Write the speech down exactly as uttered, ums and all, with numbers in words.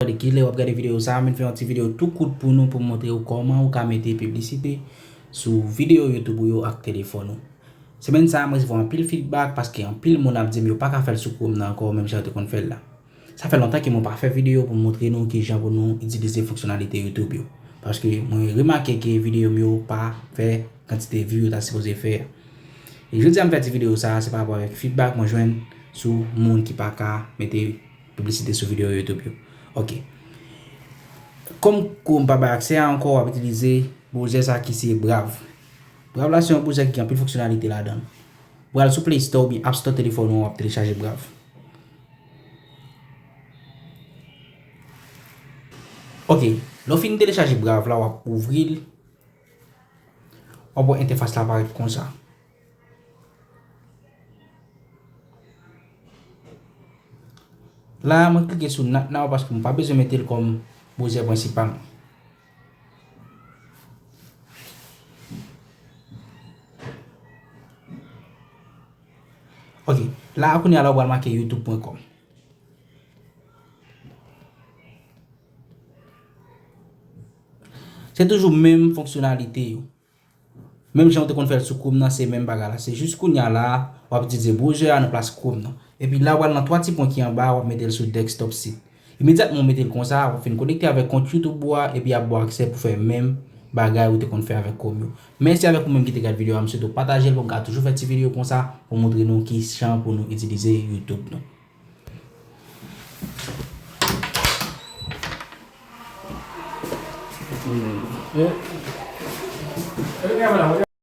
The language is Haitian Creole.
Gade kilè w ap gade videyo sa a, m vin fè yon ti videyo tou kout pou nou, pou m montre w kòman ou ka mete piblisite sou videyo YouTube ou yo ak telefòn ou. Semèn sa a, m resevwa anpil feedback paske anpil moun ap di m yo pa ka fè l sou Chrome nan ankò, menm jan yo te konn fè l la. Sa fè lontan ke mwen pa fè videyo pou m montre nou kijan pou nou itilize fonksyonalite YouTube yo. Paske mwen remake ke videyo m yo pa fè kantite view yo ta sipoze fè a. E jodi a m fè ti videyo sa a, se pa rapò avèk feedback mwen jwenn sou moun ki pa ka mete piblisite sou videyo YouTube yo. Ok. Kòm Chrome pa bay aksè a ankò, w ap itilize browser sa ki se Brave. Brave la se yon browser ki gen anpil fonksyonalite ladan l. W al sou Play Store oubyen App Store telefòn ou an, w ap telechaje Brave. Ok, lè w fin telechaje Brave la, w ap ouvri l. W ap wè entèfas la parèt konsa. La, mwen klike sou Not Now paske m pa bezwen mete l kòm browser prensipal mwen. Ok, la kounye a la w pral make youtube pwen kòm. Se toujou menm fonksyonalite yo. Menm jan w te konn fè l sou Chrome nan, se menm bagay la. Se jis kounye a la, w ap itilize browser a nan plas Chrome nan. Epi la, w al nan twa ti pwen ki anba, w ap mete l sou desktop site. Imedyatman w mete l konsa, w ap fin konekte avèk kont YouTube ou a, epi y ap ba w aksè pou fè menm bagay ou te konn fè avèk Chrome yo. Mèsi avèk ou menm ki te gad videyo a, m swete w pataje l pou m ka toujou fè ti videyo konsa, pou montre nou ki jan pou nou itilize YouTube nou.